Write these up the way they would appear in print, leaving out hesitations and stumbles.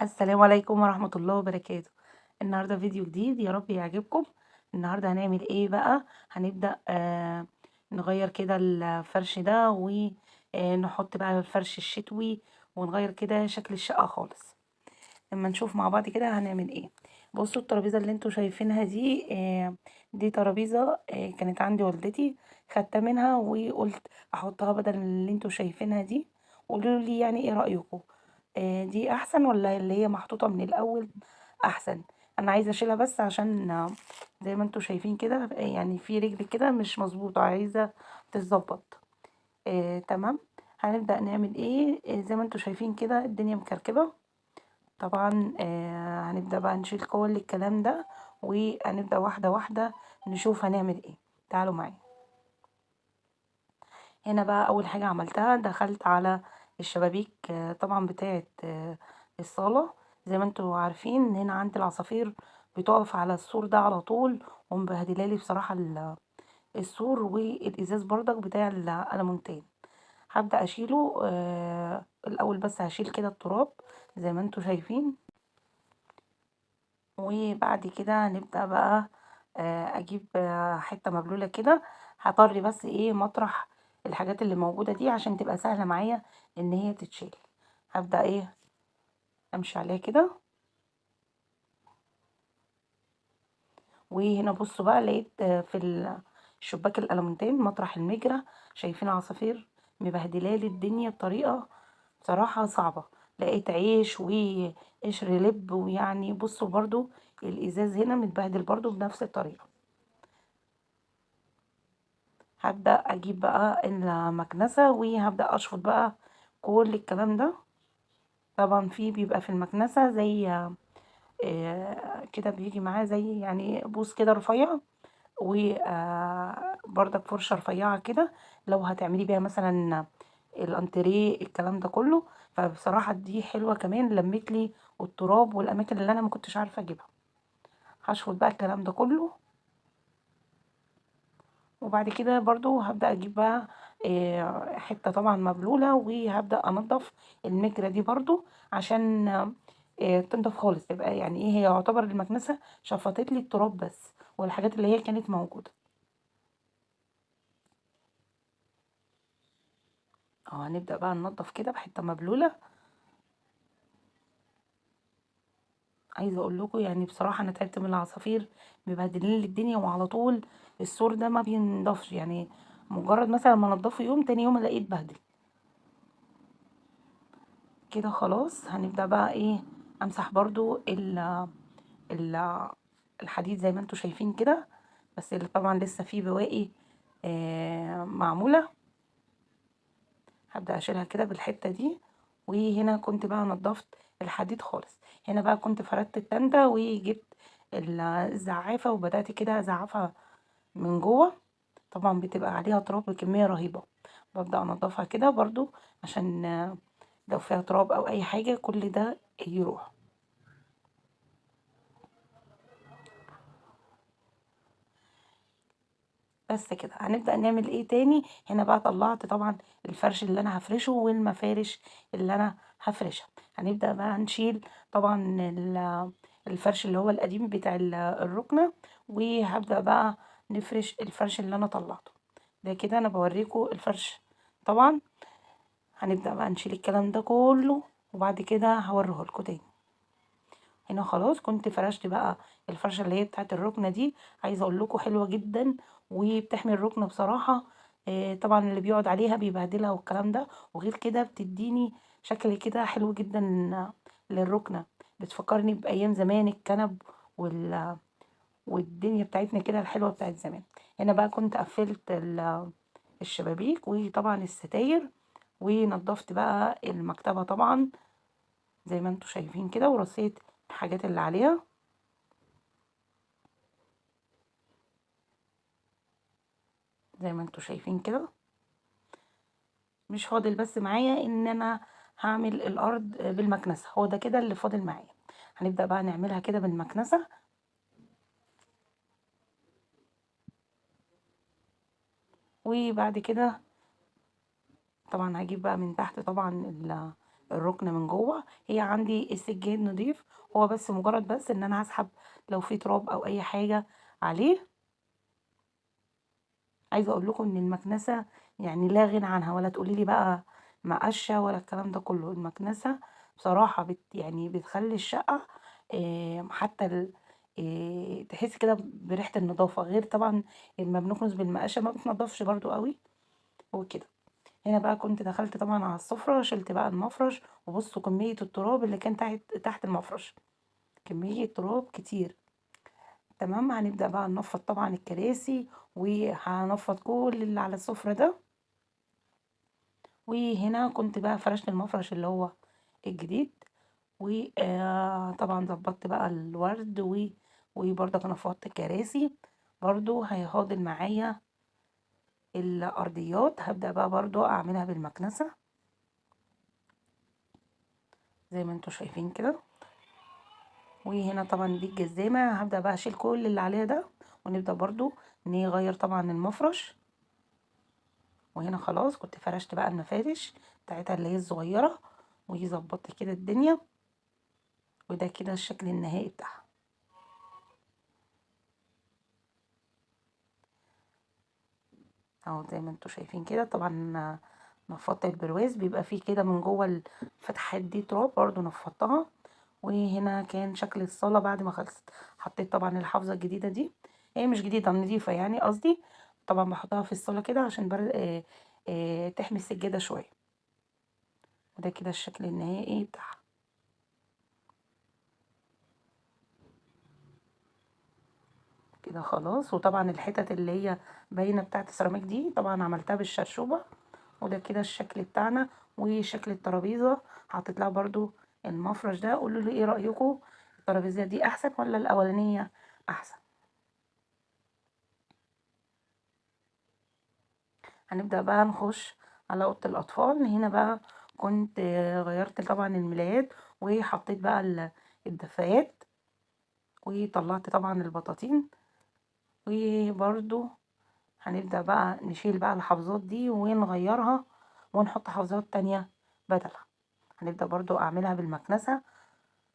السلام عليكم ورحمة الله وبركاته. النهاردة فيديو جديد، يا رب يعجبكم. النهاردة هنعمل ايه بقى؟ هنبدأ نغير كده الفرش ده، ونحط بقى الفرش الشتوي، ونغير كده شكل الشقة خالص. لما نشوف مع بعض كده هنعمل ايه. بصوا الترابيزة اللي انتوا شايفينها دي، دي ترابيزة كانت عندي والدتي، خدتها منها وقلت احطها بدل اللي انتوا شايفينها دي. قولوا لي ايه رأيكم؟ دي احسن ولا اللي هي محطوطة من الاول احسن؟ انا عايزة اشيلها بس عشان زي ما انتوا شايفين كده، في رجل كده مش مظبوطة، عايزة تتظبط. تمام. هنبدأ نعمل ايه؟ زي ما انتوا شايفين كده الدنيا مكركبة طبعا. هنبدأ بقى نشيل كل الكلام ده، وهنبدأ واحدة واحدة نشوف هنعمل ايه. تعالوا معايا. هنا بقى اول حاجة عملتها، دخلت على الشبابيك، طبعا بتاعت الصالة. زي ما انتوا عارفين هنا عندي العصافير بتقف على السور ده على طول، ومبهدلالي بصراحة السور والازاز بردك بتاع الالمونتين. هبدأ اشيله، الاول بس هشيل كده التراب زي ما انتوا شايفين، وبعد كده هنبدأ بقى، اجيب حتة مبلولة كده، هطري بس مطرح الحاجات اللي موجودة دي عشان تبقى سهلة معايا ان هي تتشيل. هبدأ امشي عليها كده. وهنا بصوا بقى لقيت، في الشباك الالمونتين مطرح المجرى، شايفين عصافير مبهدلالي الدنيا بطريقة بصراحة صعبة. لقيت عيش وقشر لب، ويعني بصوا برضو الازاز هنا متبهدل برضو بنفس الطريقة. هبدأ اجيب بقى المكنسة وهبدأ اشفط بقى كل الكلام ده. طبعا في بيبقى في المكنسة زي، كده بيجي معاه زي بوص كده رفيع، و، بردك فرشة رفيعة كده لو هتعملي بيها مثلا الانتريه الكلام ده كله. فبصراحة دي حلوة كمان، لمت لي التراب والاماكن اللي انا ما كنتش عارفة اجيبها. هشفط بقى الكلام ده كله، وبعد كده برضو هبدأ اجيب بقى، حتة طبعا مبلولة، وهبدأ انضف المجرة دي برضو عشان، تنضف خالص. تبقى هي يعتبر المكنسة شفطت لي التراب بس والحاجات اللي هي كانت موجودة. هنبدأ بقى ننضف كده بحتة مبلولة. عايزة اقول لكم بصراحة انا تعبت من العصافير، مبهدلين لي الدنيا، وعلى طول السور ده ما بينضفش، مجرد مثلا ما انضفه يوم تاني يوم الاقيه اتبهدل كده. خلاص هنبدأ بقى امسح برضو الحديد زي ما انتوا شايفين كده، بس اللي طبعا لسه فيه بواقي، معمولة. هبدأ اشيلها كده بالحتة دي. وهنا كنت بقى نظفت الحديد خالص. هنا بقى كنت فردت التندة وجبت الزعافة وبدأت كده ازعفها من جوه. طبعا بتبقى عليها تراب بكمية رهيبة، ببدأ انضفها كده برضو عشان لو فيها تراب او اي حاجة كل ده يروح. بس كده هنبدأ نعمل ايه تاني. هنا بقى طلعت طبعا الفرش اللي انا هفرشه والمفارش اللي انا هفرشها. هنبدأ بقى نشيل طبعا الفرش اللي هو القديم بتاع الركنة، وهبدأ بقى نفرش الفرش اللي انا طلعته ده كده. انا بوريكم الفرش طبعا. هنبدأ بقى نشيل الكلام ده كله وبعد كده هوريه لكم تاني. هنا خلاص كنت فرشت بقى الفرشة اللي هي بتاعت الركنة دي. عايزة اقول لكم حلوة جدا وبتحمي الركنة بصراحة. طبعا اللي بيقعد عليها بيبهدلها والكلام ده، وغير كده بتديني شكل كده حلو جدا للركنة، بتفكرني بأيام زمان الكنب والدنيا بتاعتنا كده الحلوة بتاعت زمان. هنا بقى كنت قفلت الشبابيك وطبعا الستاير، ونظفت بقى المكتبة طبعا زي ما انتوا شايفين كده، ورصيت الحاجات اللي عليها. زي ما انتوا شايفين كده. مش فاضل بس معايا ان انا هعمل الارض بالمكنسة، هو ده كده اللي فاضل معايا. هنبدأ بقى نعملها كده بالمكنسة. وبعد كده طبعا هجيب بقى من تحت طبعا الركن من جوه. هي عندي السجاد نضيف، هو بس مجرد بس ان انا هسحب لو في تراب او اي حاجة عليه. عايزه اقول لكم ان المكنسة يعني لا غنى عنها، ولا تقولي لي بقى مقشه ولا الكلام ده كله. المكنسة بصراحة يعني بتخلي الشقة حتى تحس كده بريحه النظافة، غير طبعا لما بنكنس بالمقشه ما بتنضفش برضو قوي وكده. هنا بقى كنت دخلت طبعا على السفرة، شلت بقى المفرش، وبصوا كمية التراب اللي كان تحت المفرش، كمية تراب كتير. تمام. هنبدأ بقى ننفض طبعا الكراسي، وهنفض كل اللي على السفرة ده. وهنا كنت بقى فرشت المفرش اللي هو الجديد، وطبعا ظبطت بقى الورد، وبرضه نفضت الكراسي. برضو هيفاضل معايا الارضيات، هبدأ بقى برضو اعملها بالمكنسة زي ما انتوا شايفين كده. وهنا طبعا دي الجزامة، هبدأ بقى اشيل كل اللي عليها ده، ونبدأ برضو نغير طبعا المفرش. وهنا خلاص كنت فرشت بقى المفارش بتاعتها اللي هي الصغيرة، وظبطت كده الدنيا. وده كده الشكل النهائي بتاعها اهو زي ما انتوا شايفين كده. طبعا نفضت البرواز، بيبقى فيه كده من جوه الفتحات دي تراب، برضو نفضتها. وهنا كان شكل الصالة بعد ما خلصت. حطيت طبعا الحافظة الجديدة دي، هي مش جديدة نضيفة يعني قصدي، طبعا بحطها في الصالة كده عشان تحمي السجادة شوية. وده كده الشكل النهائي بتاعها. كده خلاص. وطبعا الحتت اللي هي باينة بتاعت السيراميك دي طبعا عملتها بالشرشوبة. وده كده الشكل بتاعنا. وشكل الترابيزة حطيت لها برضو المفرش ده. قولوا لي ايه رأيكم، الترابيزة دي احسن ولا الاولانية احسن؟ هنبدأ بقى نخش على أوضة الأطفال. هنا بقى كنت غيرت طبعا الملايات، وحطيت بقى الدفايات، وطلعت طبعا البطاطين. وبرضو هنبدأ بقى نشيل بقى الحافظات دي ونغيرها ونحط حافظات تانية بدلها. هنبدأ برضو اعملها بالمكنسة،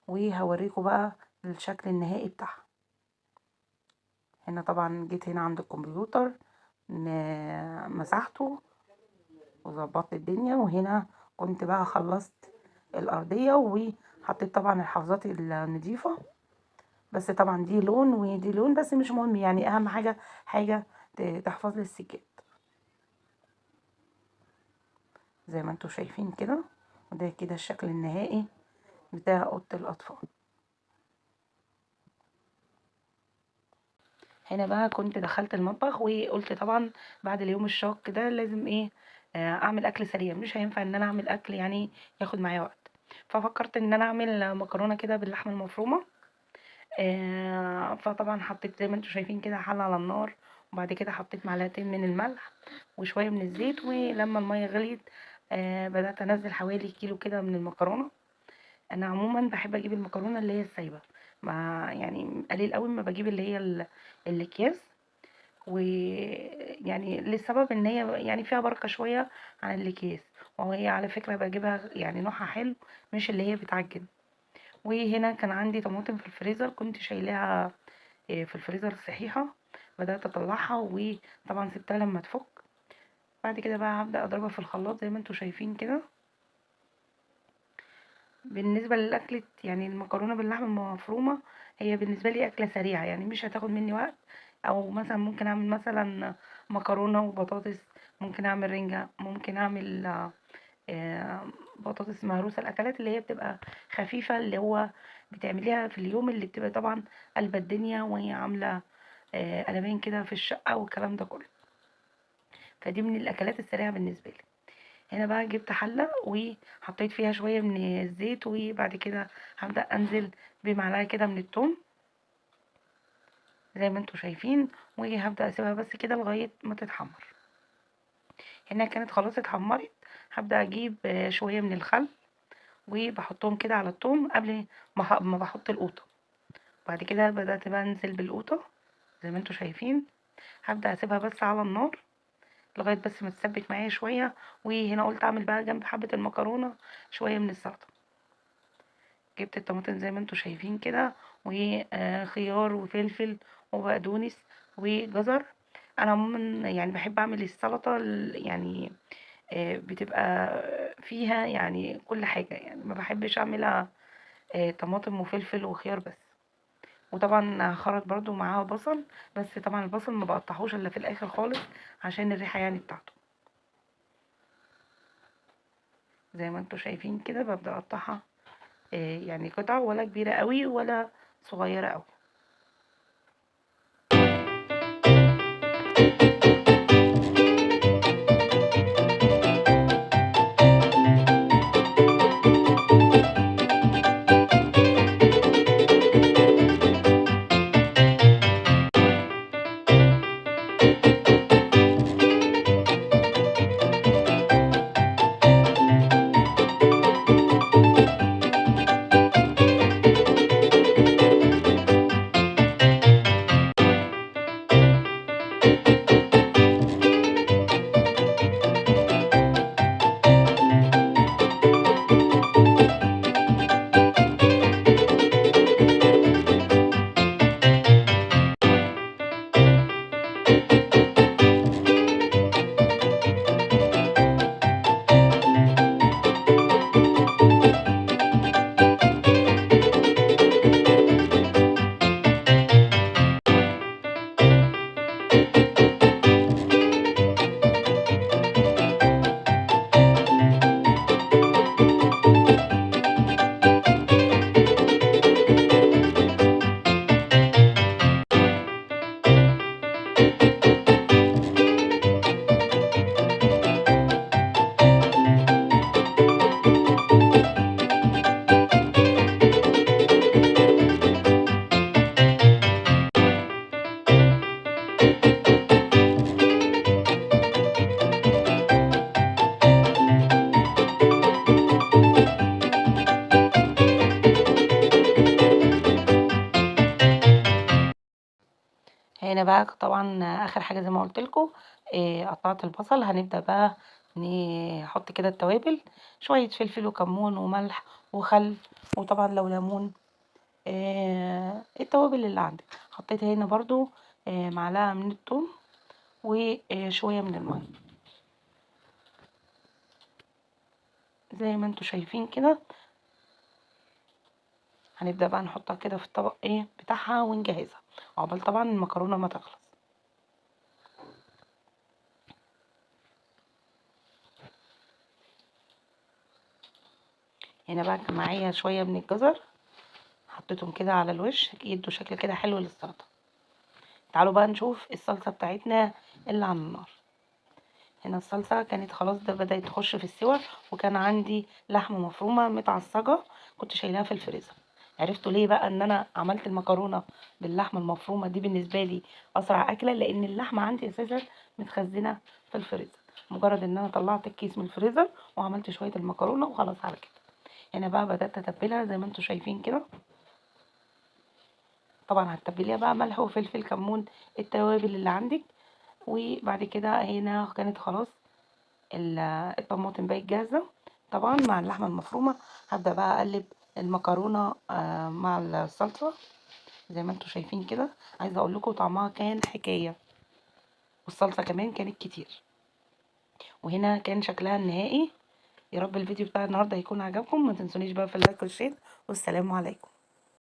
وهوريكم بقى الشكل النهائي بتاعها. هنا طبعا جيت هنا عند الكمبيوتر مسحته وظبطت الدنيا. وهنا كنت بقى خلصت الأرضية، وحطيت طبعا الحافظات النظيفة، بس طبعا دي لون ودي لون، بس مش مهم يعني، اهم حاجة تحفظ لي السجاد زي ما انتوا شايفين كده. وده كده الشكل النهائي بتاع أوضة الأطفال. هنا بقى كنت دخلت المطبخ، وقلت طبعا بعد اليوم الشاق ده لازم ايه اعمل اكل سريع، مش هينفع ان انا اعمل اكل يعني ياخد معايا وقت. ففكرت ان انا اعمل مكرونه كده باللحمه المفرومه. فطبعا حطيت زي ما انتوا شايفين كده حله على النار، وبعد كده حطيت معلقتين من الملح وشوية من الزيت. ولما المية غليت بدات انزل حوالي كيلو كده من المكرونه. انا عموما بحب اجيب المكرونه اللي هي السايبه، ما يعني قليل قوي ما بجيب اللي هي الاكياس، ويعني لسبب ان هي يعني فيها بركة شوية عن الاكياس، وهي على فكرة بجيبها يعني نوعها حلو مش اللي هي بتعجن. وهنا كان عندي طماطم في الفريزر، كنت شايلاها في الفريزر الصحيحة، بدات اطلعها وطبعا سبتها لما تفك. بعد كده بقى هبدا اضربها في الخلاط زي ما انتوا شايفين كده. بالنسبة للاكله يعني المكرونه باللحمه المفرومه، هي بالنسبة لي اكله سريعة يعني مش هتاخد مني وقت. او مثلا ممكن اعمل مثلا مكرونه وبطاطس، ممكن اعمل رنجه، ممكن اعمل بطاطس مهروسه، الاكلات اللي هي بتبقى خفيفة اللي هو بتعمليها في اليوم اللي بتبقى طبعا قلبه الدنيا وهي عامله قلبين كده في الشقة والكلام ده كله. فدي من الاكلات السريعة بالنسبة لي. هنا بقى جبت حله وحطيت فيها شوية من الزيت، وبعد كده هبدا انزل بمعلقه كده من الثوم زي ما انتوا شايفين، وهبدا اسيبها بس كده لغاية ما تتحمر. هنا كانت خلاص اتحمرت، هبدا اجيب شوية من الخل وبحطهم كده على الثوم قبل ما بحط القوطه. بعد كده بدات بقى انزل بالقوطه زي ما انتوا شايفين. هبدا اسيبها بس على النار لغاية بس ما تسبك معايا شوية. وهنا قلت اعمل بقى جنب حبه المكرونه شوية من السلطة. جبت الطماطم زي ما انتم شايفين كده، وخيار وفلفل وبقدونس وجزر. انا عموما يعني بحب اعمل السلطة يعني بتبقى فيها يعني كل حاجة، يعني ما بحبش اعملها طماطم وفلفل وخيار بس. وطبعا هخرط برضو معاها بصل، بس طبعا البصل ما بقطعهوش الا في الاخر خالص عشان الريحة يعني بتاعته. زي ما انتم شايفين كده ببدا اقطعها يعني قطع، ولا كبيرة قوي ولا صغيرة قوي. هنا بقى طبعا اخر حاجة زي ما قلت لكم قطعت البصل. هنبدا بقى نحط كده التوابل، شوية فلفل وكمون وملح وخل، وطبعا لو ليمون، التوابل اللي عندك. حطيت هنا برضو معلقه من الثوم وشوية من المية زي ما انتم شايفين كده. هنبدا بقى نحطها كده في الطبق بتاعها ونجهزها عقبال طبعا المكرونه ما تخلص. هنا بقى كان معايا شوية من الجزر، حطيتهم كده على الوش يدوا شكل كده حلو للسلطة. تعالوا بقى نشوف الصلصه بتاعتنا اللي على النار. هنا الصلصه كانت خلاص ده بدات تخش في السوا، وكان عندي لحمه مفرومه متعصجه كنت شايلاها في الفريزر. عرفتوا ليه بقى ان انا عملت المكرونه باللحمه المفرومه دي؟ بالنسبة لي اسرع اكله، لان اللحمة عندي اساسا متخزنه في الفريزر. مجرد ان انا طلعت الكيس من الفريزر وعملت شوية المكرونه وخلاص على كده. هنا بقى بدات اتبلها زي ما انتم شايفين كده. طبعا هتتبليها بقى ملح وفلفل كمون التوابل اللي عندك. وبعد كده هنا كانت خلاص الطماطم بقت جاهزة طبعا مع اللحمة المفرومه. هبدا بقى اقلب المكرونه مع الصلصه زي ما انتم شايفين كده. عايزه اقول لكم طعمها كان حكاية، والصلصه كمان كانت كتير. وهنا كان شكلها النهائي. يا رب الفيديو بتاع النهارده يكون عجبكم. ما تنسونيش بقى في ال like وال share، والسلام عليكم.